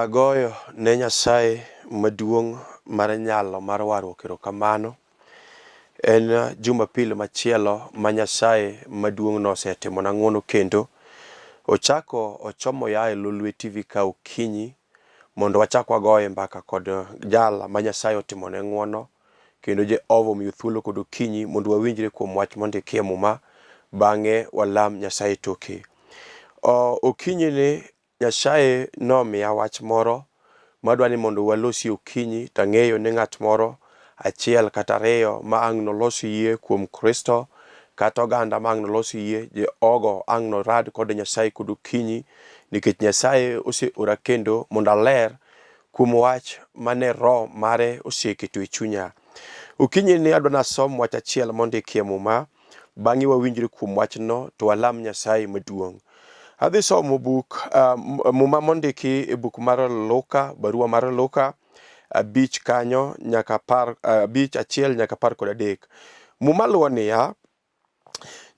Agoyo ne Nyasaye maduong' mar nyalo mar warruok erokamano. En Jumapil machielo ma Nyasaye maduong' nosetimona ng'wono kendo. Ochako ochomo ya e Lolwe TV ka okinyi mondo wachak wagoye mbaka kod jal ma Nyasaye otimone ng'wono kendo Jehova omiyo thuolo kod okinyi mondo wawinjre kuom wach mondiki e Muma, bang'e walam Nyasaye toke. Okinyi ni Nyasaye nomiya wach moro madwa ni mondo walosi okinyi to ang'eyo ni ng'at moro achiel kata ariyo ma ang' nolos yie kuom Kristo kata oganda ma ang' nolos yie jogo ang' norad kod Nyasaye kod okinyi nikech Nyasaye oseora kendo mondo aler kuom wach mane Roho mare oseketo e chunya. Okinyi ni adwa nasom wach achiel mondiki e Muma Bang'e wawinjre kuom wachno to walam Nyasaye maduong'. Adhi somo buk uh, muma mondiki e buk mar Luka, barua mar Luka abich kanyo nyaka par uh, abich achiel nyaka par kod adek. Muma luwo niya,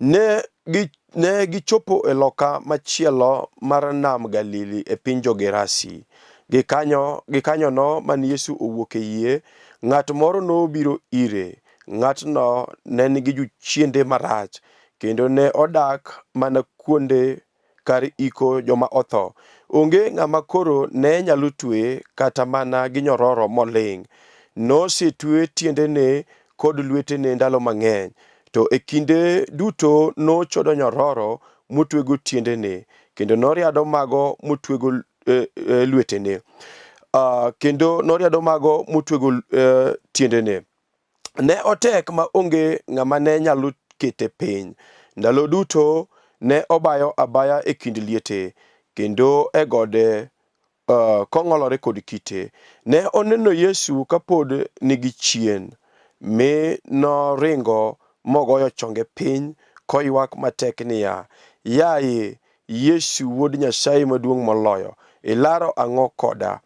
ne gi ne gichopo e loka machielo mar nam Galili e piny jo-Gerasi. Gikanyo gikanyono man Yesu owuok e yie, ng'at moro nobiro ire Ng'atno ne nigi jochiende marach kendo ne odak mana kuonde kar iko joma otho. Onge ng'ama koro ne nyalo tweye kata mana gi nyororo moling'. Nosetwe tiendene kod lwetene ndalo mang'eny, to e kinde duto nochodo nyororo motwego tiendene, kendo noriado mago motwego eh, eh, lwetene. Uh, kendo noriado mago motwego eh, tiendene. Ne otek ma onge ng'ama ne nyalo kete piny. Ndalo duto ne obayo abaya e kind liete kendo e gode uh, kong'olore kod kite. Ne oneno Yesu kapod nigi chien, mi noringo mogoyo chonge piny koywak matek niya, Yaye, Yesu Wuod Nyasaye Maduong' Moloyo, ilaro ang'o koda?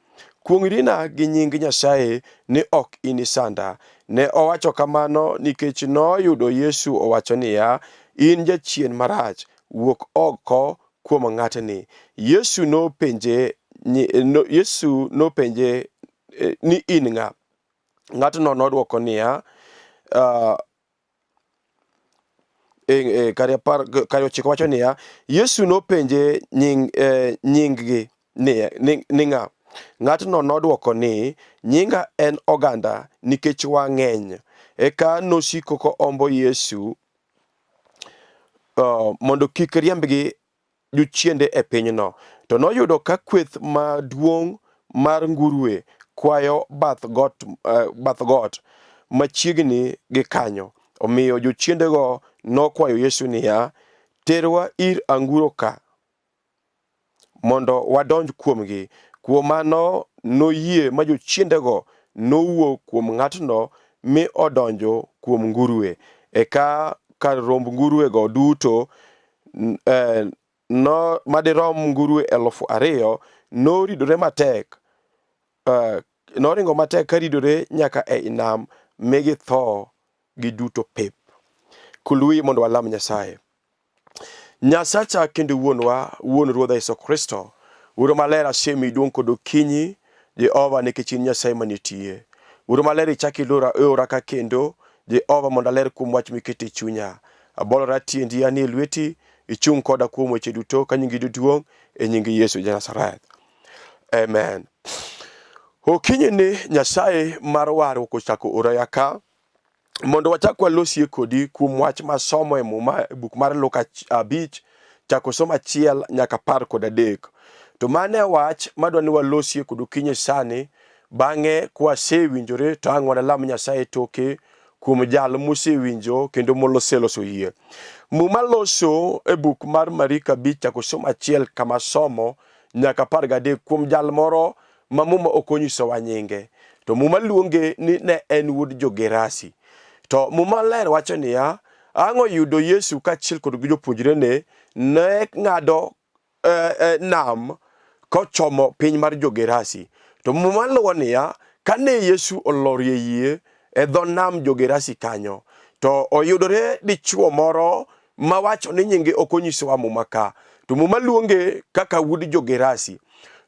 Kuong'rina gi nying Nyasaye ni ok inisanda. Ne owacho kamano nikech noyudo Yesu owacho niya, In jachien marach, wuok oko kuom ng'atni. Yesu nopenje, Yesu nopenje eh, ni in ng'a? Ng'atno nodwoko niya, uh, e, e, kare apar kare ochiko wacho niya Yesu nopenje nying, e, nyinggi ni, ni, ni ng'a ng'atno nodwoko ni nyinga en oganda nikech wang'eny eka nosiko koombo Yesu uh, mondo kik riembgi jochiende e pinyno. To noyudo ka kweth maduong' mar ngurue kwayo bath got, uh, bath got machiegni gi kanyo. Omiyo jochiendego nokwayo Yesu niya, Terwa ir anguro ka mondo wadonj kuomgi. Kuom mano noyie ma jochiendego nowuok kuom ng'atno mi odonjo kuom ngurue. Eka kar romb nguruego duto eh, no madirom ngurue 2000 noridore matek eh, noringo matek ka ridore nyaka ei nam mi githo giduto pep. Kului mondo walam Nyasaye. Nyasacha kendo Wuonwa, Wuon Ruodha Yesu Kristo, Wuoro Maler asemiyi duong' kod okinyi, Jehova nikech in Nyasaye manitie. Wuoro Maler ichak ilora e ora ka kendo, Jehova mondo aler kuom wach miketo e chunya. Abolora tiendi anie lweti, ichung' koda kuom weche duto ka nyingi duong' e nying Yesu ja Nazareth. Amen. Okinyi ni Nyasaye mar warruok ochako ora ka mondo wachak walosie kodi kuom wach ma somo e Muma e buk mar Luka abich chako somo achiel nyaka apar kod adek. To mano e wach madwa ni walosie kod okinyi sani bang'e kwasewinjore to ang' wanalam Nyasaye toke kuom jal mosewinjo kendo moloseloso yie. Muma loso e buk mar Mariko abich chako somo achiel kama somo nyaka apar gadek kuom jal moro ma Muma ok onyisowa nyinge. To Muma luonge ni ne en wuod jo-Gerasi. To Muma ler wacho niya, ang' oyudo Yesu kaachiel kod jopuonjrene ne ng'ado eh, eh, nam kochomo piny mar jo-Gerasi. To Muma luwo niya, kane Yesu olorie yie e dho nam jo-Gerasi kanyo, to oyudore dichwo moro mawacho ni nyinge ok onyisowa Muma ka, to Muma luonge kaka wuod jo-Gerasi.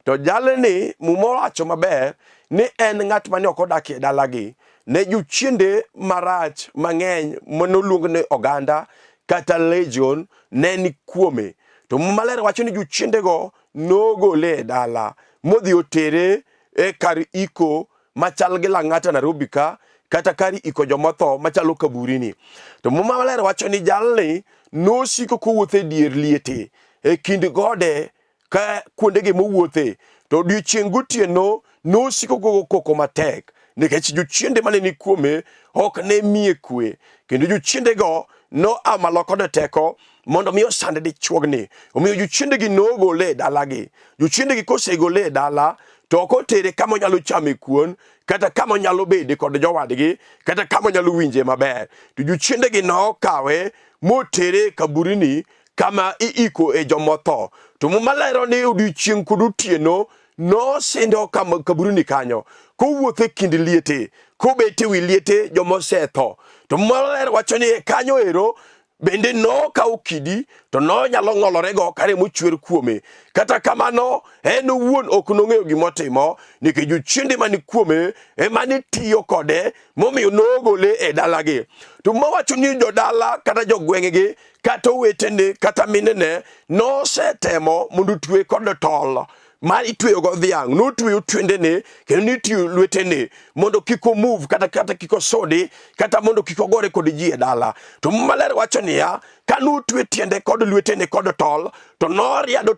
To jalni Muma owacho maber ni en ng'at mane ok odak e dalagi. Ne jochiende marach mang'eny manoluong ni oganda kata legion ne ni kuome. To Muma ler wacho ni jochiendego nogole e dala modhi otere e kar iko machal gi Lang'ata Nairobi ka kata kar iko jomotho machalo kaburini. To Muma maler wacho ni jalni nosiko kowuotho e dier liete e kind gode ka kuondegi mowuothe to odiechieng' gotieno nosiko gogo koko matek nikech jochiende mane ni kuome ok ne miye kwe kendo jochiendego noa malo kod teko mondo mi osand dichuogni. Omiyo jochiendegi nogole e dalagi. Jochiendegi kosegole e dala to ok otere kama onyalo chame kuon kata kama onyalo bede kod jowadgi kata kama onyalo winje maber. To jochiendegi nokawe motere e kaburini kama iiko e jomotho. To Muma lero ni odiechieng' kod otieno nosindo kaburini kanyo kowuotho e kind liete kobet e wi liete joma osetho. To Muma ler wacho ni e kanyo ero bende nokawo kidi to nonyalo ng'olorego ka remo chwer kuome. Kata kamano, en owuon ok nong'eyo gimotimo nikech jochiende mani kuome ema ne tiyo kode momiyo nogole e dalagi. To mawacho ni jodala kata jogweng'gi kata owetene kata minene nosetemo mondo otwe kod tol ma itweyogo dhiang' notweyo tiendene kendo nitweyo lwetene mondo kik omove kata kata kik osudi kata mondo kik ogore kod ji e dala to Muma maler wacho niya ka notwe tiende kod lwetene kod tol to noriado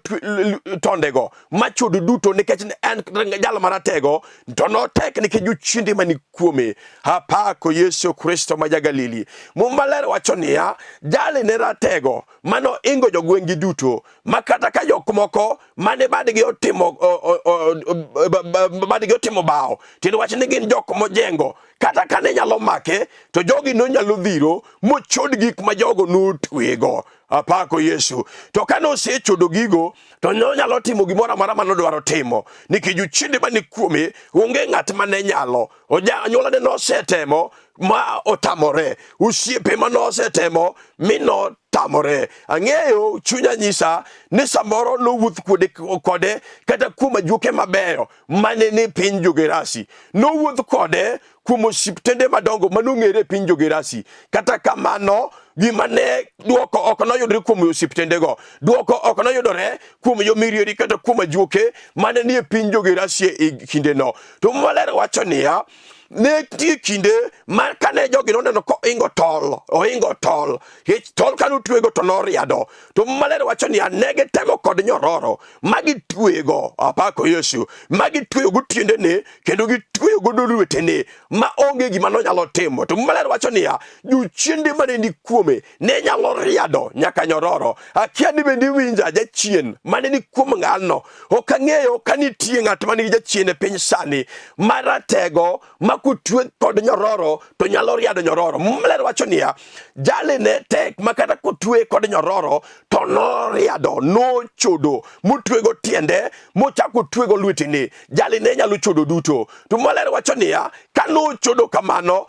tondego machod duto nikech ne en jal maratego to notek nikech jochiende mani kuome apako Yesu Kristo ma ja-Galili Muma maler wacho niya jali ne ratego mano ingo jogweng'gi duto ma kata ka jok moko mane badgi otimo badgi otimo bao tiende wach ni gin jok mojengo kata ka ne nyalo make to jogi nonyalo dhiro mochod gik ma jogo notwego apako Yesu to ka nosechodo gigo to nonyalo timo gimoro amora ma nodwaro timo nikech jochiende mane kuome onge ng'at mane nyalo anyuolane nosetemo ma otamore osiepe ma nosetemo mi notamore ang'eyo chunya nyisa ni samoro nowuoth kode kata kuom ajuoke mabeyo mane ni piny jogerasi nowuoth kode kuom osiptende madongo manong'ere e piny jogerasi kata kamano gima ne dwoko ok noyudre kuom osiptendego dwoko ok noyudore kuom jomirieri kata kuom ajuoke mane nie piny jogerasi e kindeno to maler wacho niya ne nitie kinde ma kane jogi noneno koingo tol oingo tol hich tol kane otwego to noriado to maler wacho niya ne gitemo kod nyororo ma gitwego apako Yesu ma gitweyo go tiendene kendo gitweyo godo lwetene ma onge gima nonyalo timo to maler wacho niya jochiende mane ni kuome ne nyalo riado nyaka nyororo akia ni bende iwinja jachien mane ni kuom ng'ano ok ang'eyo ka nitie ng'at ma nigi jachien e piny sani maratego ma kotwe kod nyororo to nyalo riado nyororo maler wacho niya jali ne tek ma kata kotwe kod nyororo to noriado nochodo motwego tiende mochako twego lwetene jali ne nyalo chodo duto to maler wacho niya ka nochodo kamano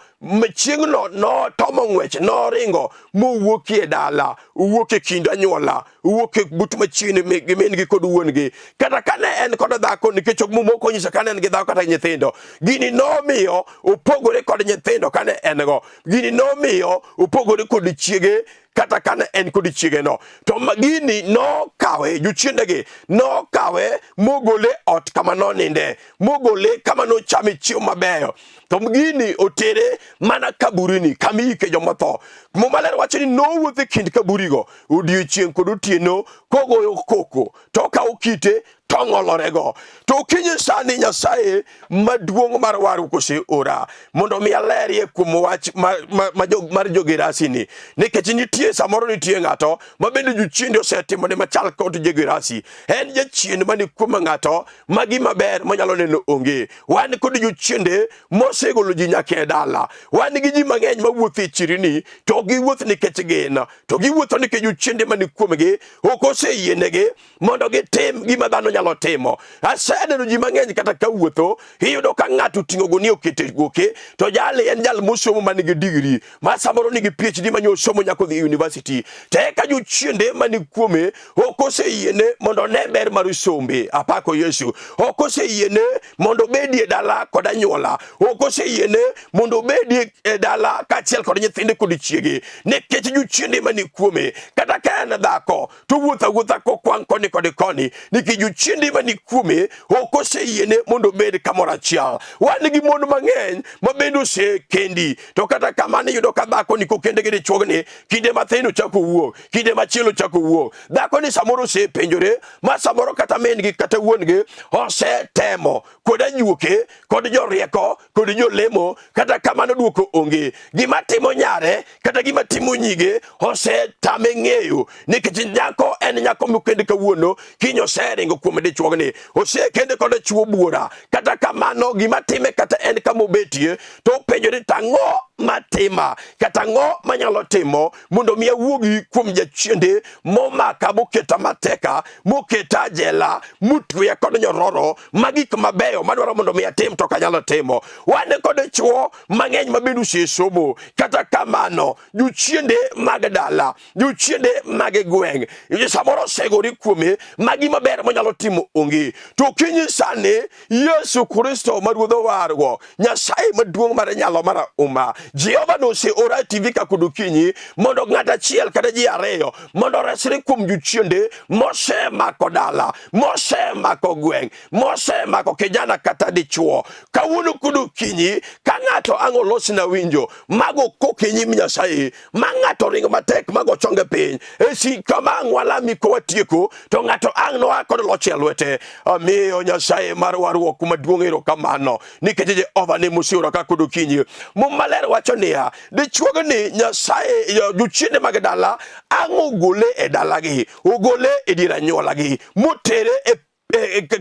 chieng'no notomo ng'wech noringo mowuokie dala owuok e kind anyuola owuok e but machiegni gi min-gi kod wuon-gi kata kane en kod dhako nikech muma ok onyiso kane en gi dhako kata nyithindo gini nomiyo opogore kod nyithindo kane en go gini nomiyo opogore kod chiege kata kane en kod chiegeno to gini nokawe jochiendegi nokawe mogole ot kama noninde mogole kama nochame chiemo mabeyo to gini otere mana kaburini kama iike jomotho Muma ler wacho ni nowuotho e kind kaburigo odiechieng' kod otieno kogoyo koko to okawo kite to ong'olorego to okinyi sani Nyasaye maduong' mar warruok oseora mondo mi alerie kuom wach mar, mar, mar, mar jogerasi ni nikech nitie samoro nitie ng'ato ma bende jochiende osetimone machal kod jogerasi en jachien mani kuom ng'ato ma gima ber monyalo neno onge. Wan kod jochiende mosegolo ji nyaka e dala. Wan gi ji mang'eny mawuotho e chirini to ok giwuoth nikech gin, to giwuotho nikech jochiende mani kuomgi ok oseyienegi mondo gitim gima dhano nyalo. monyalo timo. Aseneno ji mang'eny kata ka wuotho, iyudo ka ng'ato oting'o gunia oketo e goke, to jali en jal mosomo man gi digri, ma samoro nigi PhD ma nyosomo nyaka odhi e university. To eka jochiende mani kuome ok oseyiene mondo one ber mar sombe. Apako Yesu. Ok oseyiene mondo obedie dala kod anyuola. Ok oseyiene mondo obedie e dala kaachiel kod nyithinde kod chiege, nikech jochiende mani kuome. Kata ka en dhako, to wuotho awuotha kokwang' koni kod koni nikech jochiende mani kuome ok oseyiene mondo obed kamoro achiel. Wan gi mon mang'eny ma bende osekendi, to kata kamano iyudo ka dhako ni kokende gi dichuogni, kinde mathin ochako wuok, kinde machielo ochako wuok. Dhako ni samoro osepenjore ma samoro kata min-gi kata wuon-gi osetemo kod ajuoke kod jorieko kod jolemo, kata kamano duoko onge. Gima timo nyare kata gima timo nyige osetame ng'eyo, nikech nyako en nyako mokend kawuono, kiny oseringo kuom dichuogni, osekende kod chuo buora. Kata kamano gima time kata en kama obetie to openjore to ang'o matima kata ang'o manyalo timo mondo mi awuogi kuom jachiende momaka moketa mateka moketa jela motweya kod nyororo ma gik mabeyo madwaro mondo mi atim to ok anyalo timo. Wan kod chwo mang'eny ma bende osesomo, kata kamano jochiende mag dala, jochiende mag gweng' samoro osegore kuome ma gima ber monyalo timo onge. To kinyi sani Yesu Kristo ma Ruodh warruok, Nyasaye maduong' mar nyalo mar uma, Jehova noseora e TV ka kod okinyi mondo ng'at achiel kata ji ariyo mondo oresre kuom jochiende mosemako dala, mosemako gweng', mosemako kijana kata dichuo. Kawuono kod okinyi ka ng'ato ang' olosna winjo mago kok e nyim Nyasaye ma ng'ato ringo matek mago chonge piny e si kama ang' walami ko watieko to ng'ato ang' noa kod loch e lwete. Amiyo Nyasaye mar warruok maduong' erokamano nikech Jehova ne moseora ka kod okinyi. Muma maler wacho niya, dichuogni Nyasaye jochiende mag dala ang' ogole e dalagi, ogole e dier anyuolagi, motere e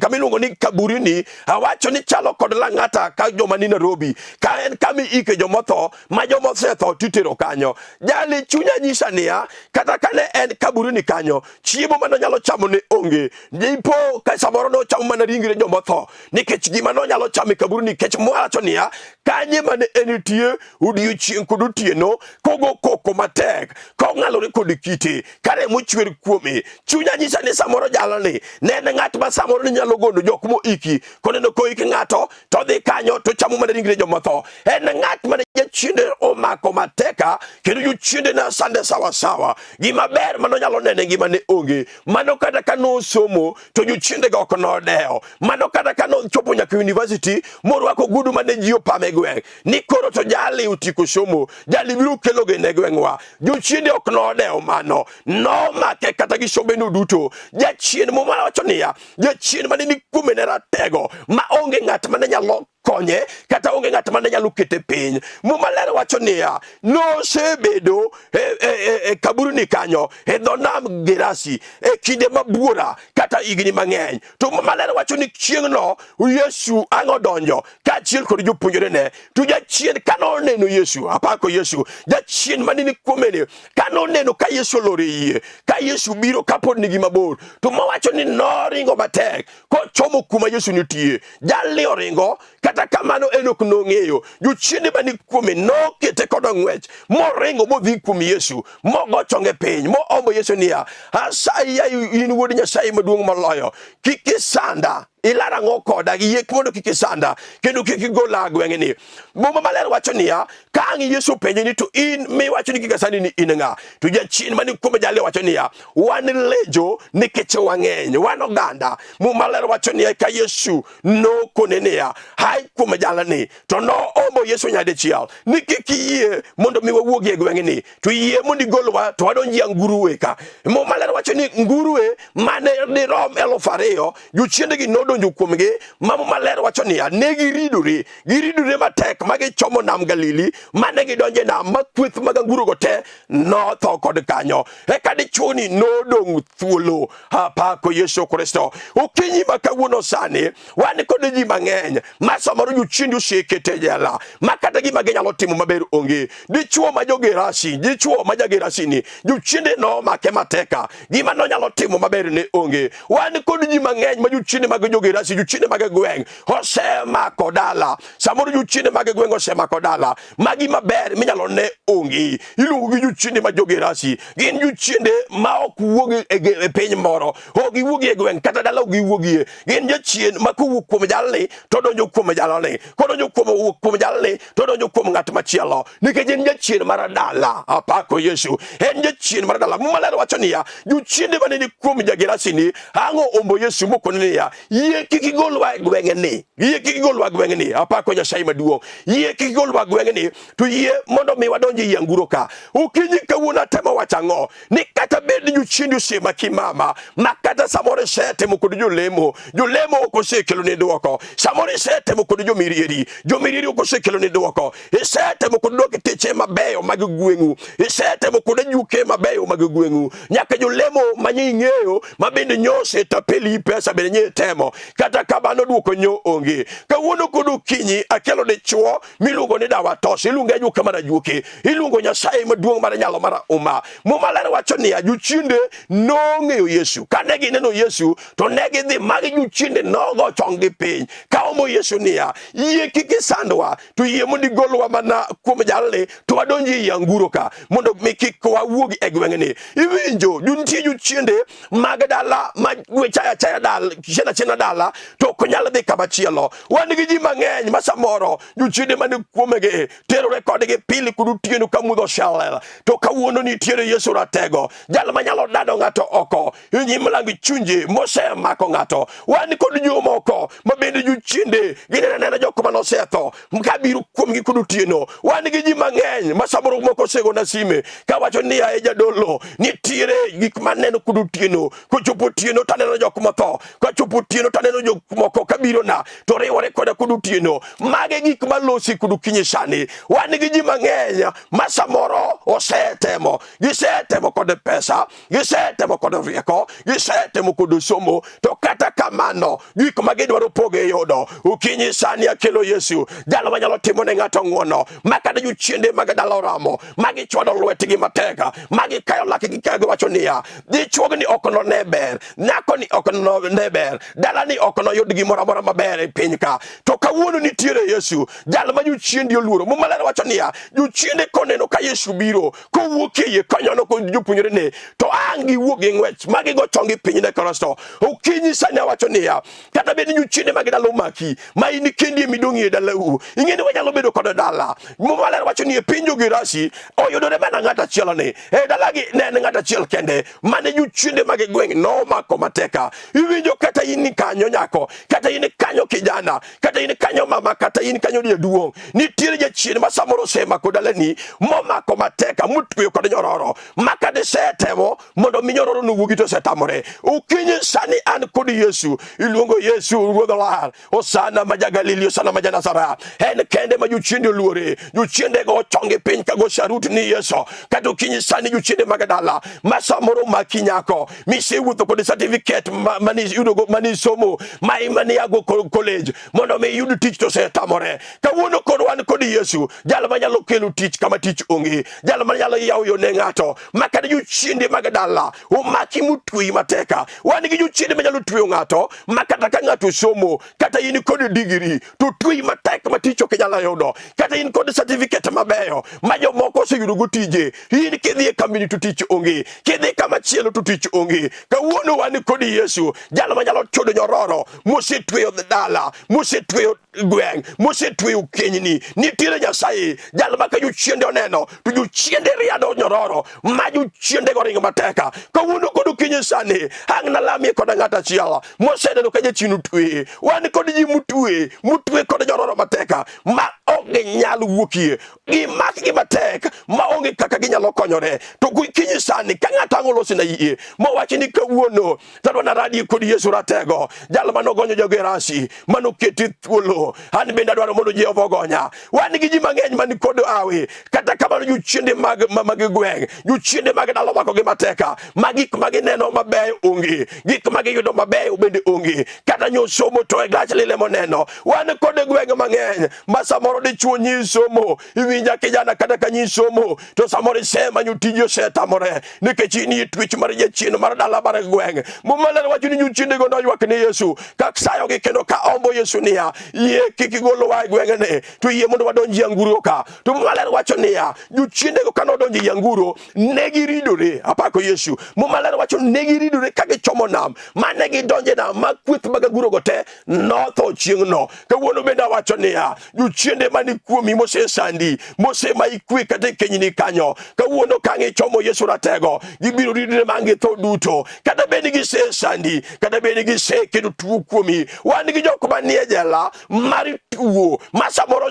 kama iluongo ni kaburini. Awacho ni chalo kod Lang'ata ka joma ni Nairobi, ka en kama iike jomotho ma joma osetho titero kanyo. Jali chunya nyisa niya, kata kane en kaburini kanyo, chiemo mane onyalo chamo ne onge. Dipo ka samoro nochamo mana ringre jomotho, nikech gima nonyalo chamo e kaburini, nikech mwacho niya, kanye mane entie odiechieng' kod otieno, kogo koko matek, kong'alore kod kite, ka remo chwer kuome. Chunya nyisa ni samoro jalni ne en ng'at ma samoro ne nyalo gondo jok moiki, koneno koik ng'ato to odhi kanyo to chamo mana ringre jomotho. En ng'at mane jachiende omako mateka kendo jochiende ne sande sawa sawa. Gima ber mane onyalo neno e ngimane onge. Mano kata ka nosomo to jochiendego ok nodewo. Mano kata ka nochopo nyaka university morwako ogudu mane ji opamo e gweng' ni koro to jali otieko somo, jali biro kelo geno e gweng'wa. Jochiende ok nodewo mano, nomake kata gi sombeno duto. Jachien Muma wacho niya, jachien mane ni kuome ne ratego ma onge ng'at mane nyalo konye kata onge ng'at mane nyalo kete piny. Muma ler wacho niya, nosebedo e kaburni kanyo e dho nam Gerasi e kinde ma buora kata higni mang'eny. To Muma ler wacho ni chieng'no Yesu ang' odonjo kaachiel kod jopuonjrene. To jachien ka noneno Yesu, apako Yesu, jachien mane ni kuomeni ka noneno ka Yesu olor e yie, ka Yesu biro kapod nigi mabor, to mowacho ni noringo matek kochomo kuma Yesu nitie. Jalni oringo, kata kamano en ok nong'eyo. Jochiende mane kuome nokete kod ng'wech, moringo modhi kuom Yesu, mogo chonge piny, moombo Yesu niya, asayi yaye in wuod Nyasaye maduong' moloyo, kik isanda. Ilar ang'o koda? Yie mondo kik isanda kendo kik igola gweng'ni. Muma maler wacho niya, ka ang' Yesu openje ni to in miwacho ni kik asandi ni in ng'a? To jachien mani kuome jali wacho niya, wan lejo nikech wang'eny, wan oganda. Muma maler wacho niya, ka Yesu nokone niya, hai kuom jalni, to noombo Yesu nyadichiel ni kik iyie mondo mi wawuogi e gweng'ni, to yie mondo igolwa to wadonji e nguruwe ka. Muma maler wacho ni nguruwe mane dirom 2000 jochiendegi nodong' nodonjo kuomgi ma Muma Maler wacho niya, ne giridore, giridore matek ma gichomo nam Galili, mane gidonjo e nam ma kweth mag angurogo te notho kod kanyo. Eka dichuoni nodong' thuolo. Apako Yesu Kristo. Okinyi ma kawuono sani wan kod ji mang'eny ma samoro jochiende osekete e jela ma kata gima ginyalo timo maber onge. Dichuo ma jogerasi, dichuo ma jagerasi ni jochiende nomake mateka, gima nonyalo timo maber ne onge. Wan kod ji mang'eny ma jochiende mag jogerasi, jochiende mag gweng' osemako dala. Samoro jochiende mag gweng' osemako dala ma gima ber minyalo ne onge. Iluongo gi jochiende ma jogerasi, gin jochiende ma ok wuog e piny moro, ok giwuogi e gweng' kata dala ok giwuogie. Gin jachien ma kowuok kuom jalni to donjo kuom jalni, kodonjo kuom owuok kuom jalni to donjo kuom ng'at machielo, nikech en jachien mar dala. Apako Yesu, en jachien mar dala. Muma Maler wacho niya, jochiende mane ni kuom jagerasini ang'o ombo Yesu mokone niya, yie kik igolwa e gweng'ni, yie kik igolwa e gweng'ni. Apako Nyasaye maduong', yie kik igolwa e gweng'ni, to yie mondo mi wadonj ei anguro ka. Okinyi kawuono atemo wacho ang'o? Ni kata bed ni jochiendi osemaki mama, ma kata samoro isetemo kod jolemo, jolemo ok osekelo ni dwoko. Samoro isetemo kod jomirieri, jomirieri ok osekelo ni dwoko. Isetemo kod dokteche mabeyo mag gweng'u, isetemo kod ajuke mabeyo mag gweng'u, nyaka jolemo manye ing'eyo ma bende nyose tapeli pesa bende nye temo, kata kamano dwoko nyo onge. Kawuono kod okinyi akelo dichuo miluongo ni dawa tos, iluonge ajuoke mar ajuoke, iluongo Nyasaye maduong' mar nyalo mar uma. Muma ler wacho niya, jochiende nong'eyo Yesu. Kane gineno Yesu to ne gidhi magi jochiende nogo chonggi piny ka omo Yesu niya, yie kik isandwa, to yie mondo igolwa mana kuom jalni to wadonj ei anguro ka mondo mi kik wawuog e gweng'ni. Iwinjo, nitie jochiende mag dala ma chayo achaya dala, chiena achiena dala to ok nyal dhi kama chielo. Wan gi ji mang'eny ma samoro jochiende man kuomegi terore kodgi pile kod otieno ka mudho oselel, to kawuono nitiere Yesu Ratego, jal manyalo dado ng'ato oko e nyim lang chunje mosemako ng'ato. Wan kod jomoko ma bende jochiende gineno anena jok mane osetho kabiro kuomgi kod otieno. Wan gi ji mang'eny ma samoro moko osegona sime kawacho ni aye jadolo, nitiere gik maneno kod otieno. Kochopo otieno to aneno jok motho, kochopo otieno to aneno jok moko kabirona to riwore koda kod otieno. Mage gik malosi kod okinyi sani. Wan gi ji mang'eny ma samoro osetemo, gisetemo kod pesa, gisetemo kod rieko, gisetemo kod somo, to kata kamano gik ma gidwaro poge yudo. Okinyi sani akelo Yesu, jalo manyalo timo ne ng'ato ng'wono, ma kata jochiende mag dala oramo, ma gichwado lwetgi matek, ma gikayo lakgi ka giwacho niya, dichuogni ok none ber, nyakoni ok none ber, dalani ok noyud gimoro amora maber e piny ka. To kawuono nitiere Yesu, jal ma jochiende oluoro. Muma Maler wacho niya, jochiende koneno ka Yesu biro, kowuok e yie kanyono kod jopuonjrene, to ang' giwuok gi ng'wech ma gigo chonggi piny ne Kristo. Okinyi sani awacho niya, kata bed ni jochiende mag dala omaki, ma in kendi ema idong' e dalau, ing'e ni wanyalo bedo kod dala. Muma Maler wacho ni e piny jo-Gerasi oyudore mana ng'at achiel ni e dalagi ne en ng'at achiel kende mane jochiende mag gweng' nomako mateka. Iwinjo kata in kanyo nyako, kata in kanyo kijana, kata in kanyo mama, kata in kanyo jaduong', nitiere jachien ma samoro osemako dalani momako mateka motweyo kod nyororo ma kata isetemo mondo mi nyororo nowuogi to osetamore. Okinyi sani an kod Yesu, iluongo Yesu ruodh lar, Hosana ma ja-Galili, Hosana ma ja-Nazareth. En kende ma jochiende oluore, jochiende go chongi piny ka go sarut ni Yesu. Kata okinyi sani jochiende mag dala ma samoro maki nyako misewuotho kod certificate mane iyudogo mane isomo ma mane iago college mondo mi iyud tich to osetamore. Kawuono koro wan kod Yesu, jal manyalo kelo tich kama tich onge, jal manyalo yawo yo ne ng'ato ma kata jochiende mag dala omaki motweyi mateka. Wan gi jochiende manyalo tweyo ng'ato ma kata ka ng'ato somo kata in kod digri to tweyi matek ma tich ok inyal yudo, kata in kod certificate mabeyo ma jomoko oseyudogo tije, in kidhi e kambini to tich onge, kidhi kama chielo to tich onge. Kawuono wan kod Yesu, jal manyalo chodo nyororo mosetweyo dala, mosetweyo gweng' mosetweyo kenyni. Nitiere Nyasaye, jal ma ka jochiende oneno to jochiende riado nyororo ma jochiende go ringo matek. mateka. Kawuono kod okinyi sani, ang' nalamie kod ng'at achiel moseneno ka jachien otwe. Wan kod ji motwe, motwe kod nyororo mateka ma ok ginyal wuokie. Gimakgi matek ma onge kaka ginyalo konyore. To gokinyi sani ka ng'ato ang' olosina yie mowachi ni kawuono tadwa naradie kod Yesu ratego, jal mane ogonyo jo-Gerasi, mane oketi thuolo, an bende adwaro mondo Jehova ogonya. Wan gi ji mang'eny man kod awi, kata kamano jochiende mag mag gweng', jochiende mag dala omakogi mateka, ma gik ma gineno mabeyo onge, gik ma giyudo mabeyo bende onge, kata nyo somo to e gach lile moneno. Wan kod gwenge mang'eny ma samoro dichuo nyi somo, iwinja kijana kata ka nyi somo to samoro isemanyo tiji osetamore nikech in e twech mar jachien mar dala mar gweng'. Muma ler wacho ni jochiendego noywak ne Yesu ka sayogi kendo ka ombo Yesu niya, yie kik igolwa e gweng'ni, to yie mondo wadonj e anguro ka. To Muma ler wacho niya, jochiendego ka nodonjo e anguro, ne giridore. Apako Yesu. Muma ler wacho ni ne giridore ka gichomo nam, ma ne gidonjo e nam ma kweth mag angurogo te notho chieng'no. Kawuono bende awacho niya, jochiende mani kuomi mosesandi, mosemayi kwe kata e kenyni kanyo, kawuono ka gichomo Yesu ratego, gibiro ridore ma githo duto. Kata bed ni gisesandi, kata bed ni gisekelo tuo kuomi, wan gi jok manie jela mar tuo, ma samoro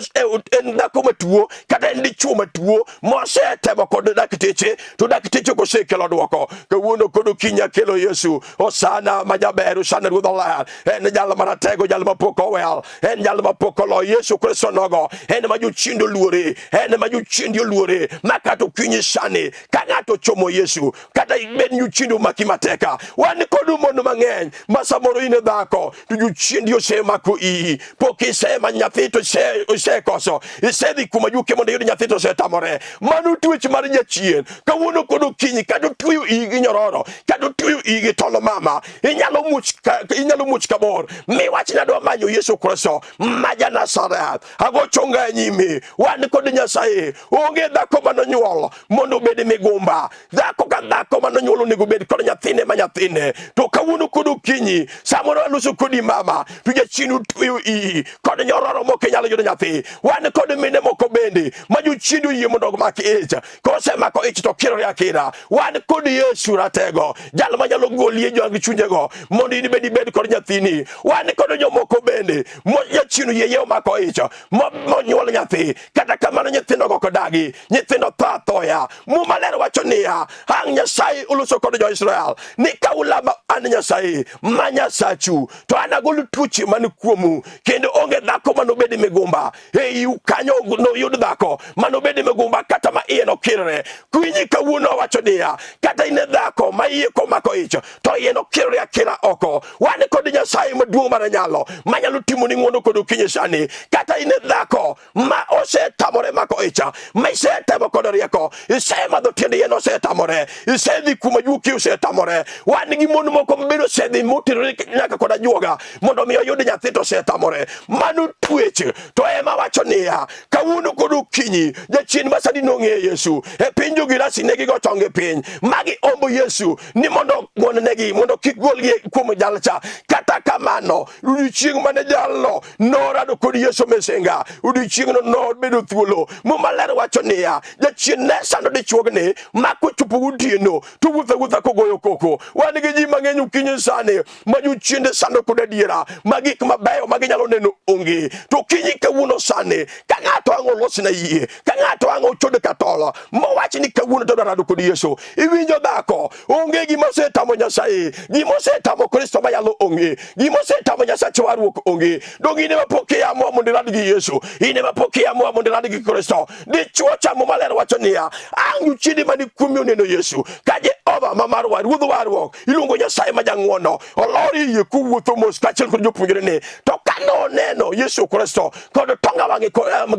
en dhako matuo kata en dichuo matuo mosetemo kod dakteche to dakteche ok osekelo dwoko. Kawuono kod okinyi akelo Yesu, Hosana ma jaber, Hosana Ruodh Oler, en jal maratego, jal mapok owel, en jal mapok olo. Yesu Kristo nogo, en ma jochiende oluore, en ma jochiende oluore, ma kata okinyi sani ka ng'ato ochomo Yesu, kata bed ni jochiende omaki mateka. Wan kod mon mang'eny ma samoro in e dhako to jochiendi osemako iyi, pok isema nyathi to isekoso, isedhi kuma juke mondo iyud nyathi to osetamore. Mano twech mar jachien. Kawuono kod okinyi kata otweyo iyi gi nyororo, kata otweyo iyi gi tolo mama, inyalo much ka, inyalo much kabor miwach ni adwa manyo Yesu Kristo ma ja Nazareth. Ago chonga e nyimi, wan kod Nyasaye. Onge dhako manonyuol mondo obed migumba. Dhako ka dhako manonyuol onego obed kod nyathine ma nyathine. To kawuono kod okinyi, samoro aloso kodi mama, to jachien otweyo iyi kod nyororo mok inyal yudo nyathi. Wan kod mine moko bende ma jochiende oyie mondo omak ich. Kosemako ich to kirore akira. Wan kod Yesu ratego, jal manyalo goli e jwang' chunjego mondo in bende ibed kod nyathini. Wan kod jomoko bende mo jachien oyie yie omako ich monyuol nyathi, kata kamano nyithindogo ok odagi, nyithindo tho athoya. Muma ler wacho niya, ang' Nyasaye oloso kod jo-Israel ni ka ulama an Nyasaye ma Nyasachu, to anagol tuoche man kuomu, kendo onge dhako manobed migumba e iu kanyo noyud dhako manobed migumba kata ma iye nokirre. Kwinyi kawuono awacho niya, kata in e dhako ma iye komako ich to iye nokirre akira oko. Wan kod Nyasaye maduong' mar nyalo manyalo timoni ng'wono kod okinyi sani. Kata in e dhako ma osetamore mako icha, ma isetemo kod rieko, isemadho tiend yien osetamore, isedhi kuma juoki osetamore. Wan gi mon moko mabende osedhi moterore nyaka kod ajuoga mondo mi oyud nyathi to osetamore. Mano twech. To ema wacho niya, kawuono kod okinyi jachien ma sani nong'eyo Yesu e piny jo-Gerasi ne gigo chonge piny ma giombo Yesu ni mondo ng'won-negi mondo kik golgi kuom jalcha. Kata kamano, odiechieng' mane jalno norado kod Yesu Mesinga, odiechieng'no nobedo thuolo. Muma ler wacho niya, jachien ne sando dichuogni ma kochopo gotieno to wuotho awuotha kogoyo koko. Wan gi ji mang'eny okinyi sani ma jochiende sando kod adiera ma gik mabeyo ma ginyalo neno onge. To okinyi kawuono sani ka ng'ato ang' olosna yie, ka ng'ato ang' ochod ka tol mowach ni kawuono to rado kod Yesu, iwinjo dhako, onge gima osetamo Nyasaye, gima osetamo Kristo mayalo onge, gima osetamo Nyasach warruok onge. Donge in ema pok iamua mondo irad gi Yesu? In ema pok iamua mondo irad gi Kristo? Dichwo cha Muma ler wacho niya, ang' jochiende mani kuomi oneno Yesu, ka Jehova ma marwa, Ruodh warruok, iluongo Nyasaye ma jang'wono, olor iye kowuotho mos kaachiel kod jopuonjrene. To ka noneno Yesu Kristo kod tonga wang'e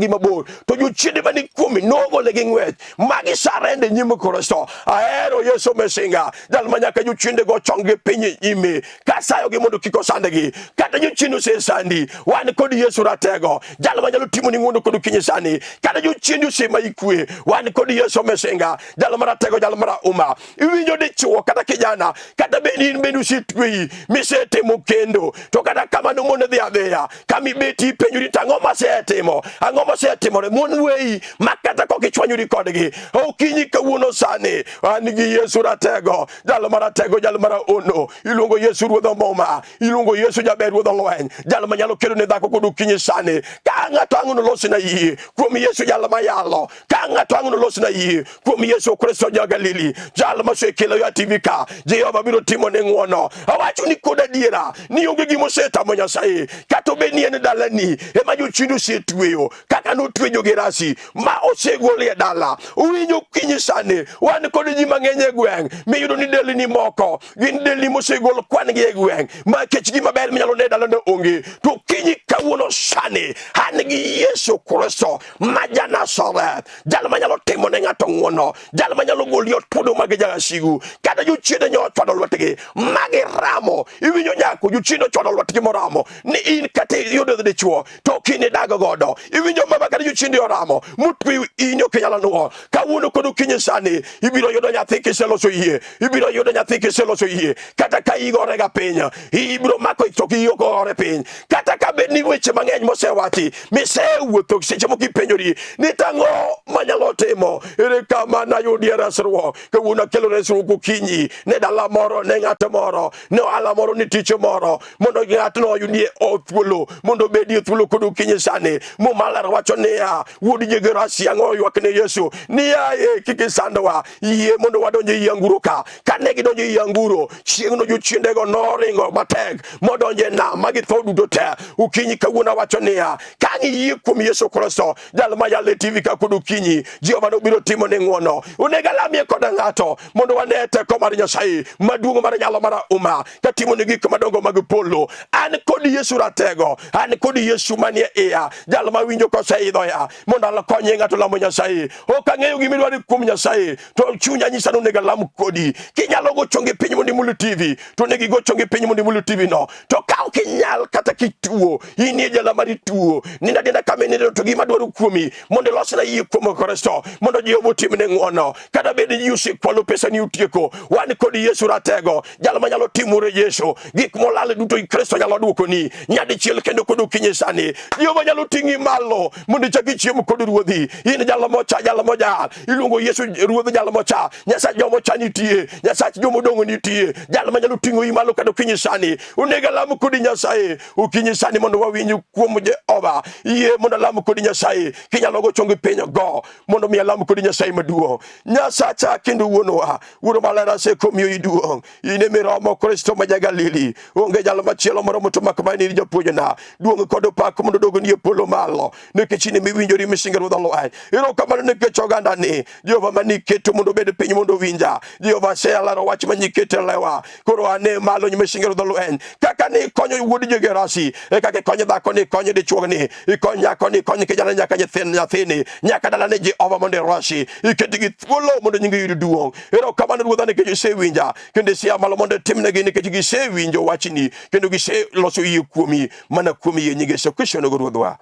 gi mabor, to jochiende mani kuome nogole gi ng'wech ma gisarende nyim Kristo. Ahero Yesu Mesinga, jal ma nyaka jochiende go chong gi piny e nyime, kasayogi mondo kik osandgi. Kata jochien osesandi, wan kod Yesu ratego, jal manyalo timoni ng'wono kod okinyi sani. Kata jochiendi osemayi kwe, wan kod Yesu Mesinga, jal maratego, jal marahuma. Iwinjo dichuo kata kijana, kata bed in bende osetweyi misetimo kendo, to kata kamano mon dhi adhiya. niya, kama ibeti ipenjori to ang'o masetimo, ang'o mosetimore. Mon weyi ma kata kok ichwanyori kodgi. Okinyi kawuono sani an gi Yesu ratego, jal maratego, jal maraono. Iluongo Yesu ruodh omuma, iluongo Yesu jaber ruodh olweny, jal manyalo kedo ne dhako kod okinyi sani. Ka ng'ato ang' nolosna yie kuom Yesu jal mayalo, ka ng'ato ang' nolosna yie kuom Yesu Kristo ja Galili, jal mosekelo ya TV ka, Jehova biro timo ne ng'wono. Awacho ni kod adiera ni onge gima osetamo Nyasaye, kata obed ni en dalani ema jochiende osetweyo kaka notwe jo-Gerasi ma osegol e dala. Uwinjo kinyi sani wan kod ji mang'eny e gweng' miyudo ni delni moko gin delni mosegol kwan-gi e gweng' ma kech gima ber minyalo ne e dalano onge. To kinyi kawuono sani an gi Yesu Kristo ma ja-Nazareth, jal manyalo timo ne ng'ato ng'wono, jal manyalo goli otudo mag jawasigu, kata jochiende nyo ochwado lwetgi ma giramo. Iwinjo nyako, jochiende ochwado lwetgi moramo ni in kata iyudo dichwo to ok inidag godo. Iwinjo mama, kata jochiende oramo motweyo in ok inyalo nuo. Kawuono kod okinyi sani ibiro yudo nyathi kiseloso yie, ibiro yudo nyathi kiseloso yie, kata ka igorega piny ibiro mako to igore piny, kata ka bed ni weche mang'eny mosewachi misewuotho seche moko ipenjori ni tang'o manyalo timo, ere kama nayudie resruok. Kawuono akelo resruok okinyi ne dala moro, ne ng'at moro, ne ohala moro, ne tich moro, mondo ng'atno oyudie thuolo, mondo obedie thuolo kod okinyi sani. Muma ler wacho niya, wuod Jegerasi ang'o ywak ne Yesu niya, e kik isandwa, yie mondo wadonj ei anguro ka. Kane gidonjo ei anguro, chieng'no jochiendego noringo matek modonjo e nam ma githo duto te. Okinyi kawuono awacho niya, ka iyie kuom Yesu Kristo, jal ma yalo e TV ka kod okinyi, Jehova nobiro timo ne ng'wono. Onego alamie koda ng'ato mondo wane teko mar Nyasaye maduong' mar nyalo mar uma katimo ne gik madongo mag polo. An kod Yesu ratego, an kod Yesu manie iya, jal ma winjo koseidho ya mondo akonye ng'ato lamo Nyasaye. Ok ang'eyo gima idwaro kuom Nyasaye, to chunya nyisa ni onego alam kodi. Kinyalo go chongi piny mondo imul TV, to onego igo chongi piny mondo imul TV no. To ka ok inyal kata kituo, inie jala mar tuo, nindo adinda kama inindo to gima dwaro kuomi mondo ilosna yie kuom Kristo, mondo Jehova otimne ng'wono. Kata bed ni ji osekwalo pesa ni utieko, wan kod Yesu ratego, jal manyalo timo rejesho gik molal duto Kristo nyalo duokoni nyadichiel kendo kod okinyi sani. Jehova nyalo ting'i malo mondo ichak ichiem kod ruodhi. In jal mocha, jal mojar, iluongo Yesu ruodh jal mocha. Nyasach jomocha nitie, Nyasach jomodong'o nitie, jal manyalo ting'o i malo kendo okinyi sani. Onego alam kodi Nyasaye okinyi sani mondo wawinj kuom Jehova. Yie mondo alam kodi Nyasaye, kinyalo go chongi piny go mondo mi alam kodi Nyasaye maduong'. Nyasacha kendo wuonwa, Wuoro maler asekomiyo duong'. In emiromo Kristo ma ja-Galili, onge jal machielo moromo to mak mana in japuonjna. Duong' kod pak mondo odogni e polo malo, nikech in emiwinjori misingo ruodh lweny. Erokamano nikech ogandani, Jehova ma niketo mondo obed piny mondo owinja. Jehova aselero wach ma niketo e lewa, koro ane malo misingo ruodh lweny. Kaka ne ikonyo wuod Jegerasi, e kaka ikonyo dhako ni, ikonyo dichuogni, ikony nyako ni, ikony kijana nyaka nyathini, nyaka dalane Jehova mondo irasi, iketgi thuolo mondo nyingi oyud duong'. Erokamano Ruodha nikech isewinja kendo isea malo mondo itimnegi nikech gisewinjo wachni kendo giseloso yie kuomi mana kuom yie nying Yesu Kristo onego Ruodhwa.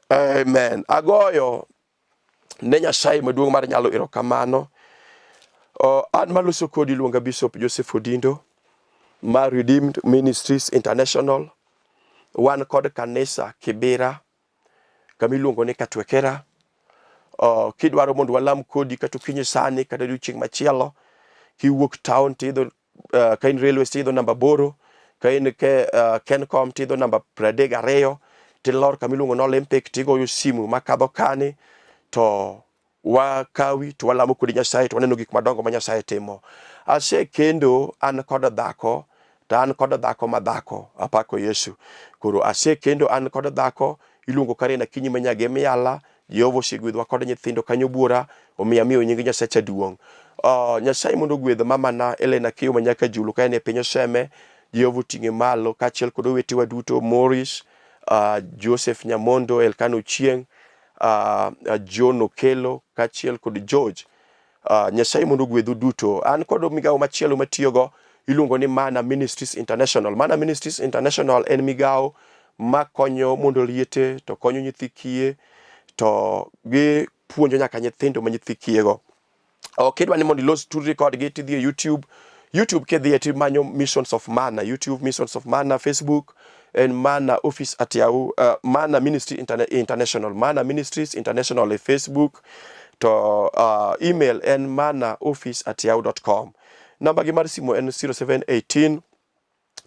Amen. Agoyo ne Nyasaye maduong' mar nyalo erokamano. An maloso kodi iluonga Bishop Joseph Odindo mar Redeemed Ministries International. Wan kod kanisa Kibira kama iluongo ni Katwekera. Kidwaro mondo walam kodi kata okinyi sani kata odiochieng' machielo, kiwuok town tidho ka in railway tidho namba 8, ka in Kencom tidho namba 32, tilor kama iluongo ni Olympic tigoyo simu makadho kani to wakawi to walamo kodi Nyasaye to waneno gik madongo ma Nyasaye timo. Asekendo an kod dhako to an kod dhako ma dhako, apako Yesu. Koro asekendo an kod dhako iluongo Karen Akinyi ma Nyagem Yala, Jehova osegwedhwa kod nyithindo kanyo buora, omiyo amiyo nying Nyasacha duong'. Nyasaye mondo ogwedh mamana Elena Kiyo ma nyaka Julu ka en e piny Oseme, Jehova oting'e malo kaachiel kod owetewa duto Morris, Joseph Nyamondo, Elkano Ochieng', John Okello kaachiel kod George. Nyasaye mondo ogwedhu duto. An kod migawo machielo matiyogo iluongo ni Mana Ministries International. Mana Ministries International en migawo makonyo mondo liete to konyo nyithi kiye to gipuonjo nyaka nyithindo ma nyithi kiyego. Ok idwa ni mondo ilos tudri kodgi tidhi e YouTube YouTube kidhiye timanyo Missions of Manna, YouTube Missions of Manna, Facebook en Manna Office at Yahoo, Manna Ministry International, Manna Ministries International e Facebook to email en mannaoffice@yahoo.com. Namba gi mar simu en 0718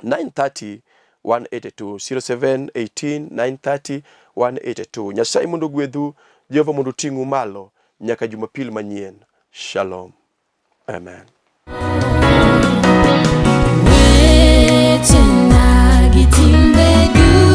930 182 0718 930 182. Nyasaye mondo ogwedhu, Jehova mondo oting'u malo nyaka Jumapil manyien. Shalom. Amen. Wechena gi timbe duto.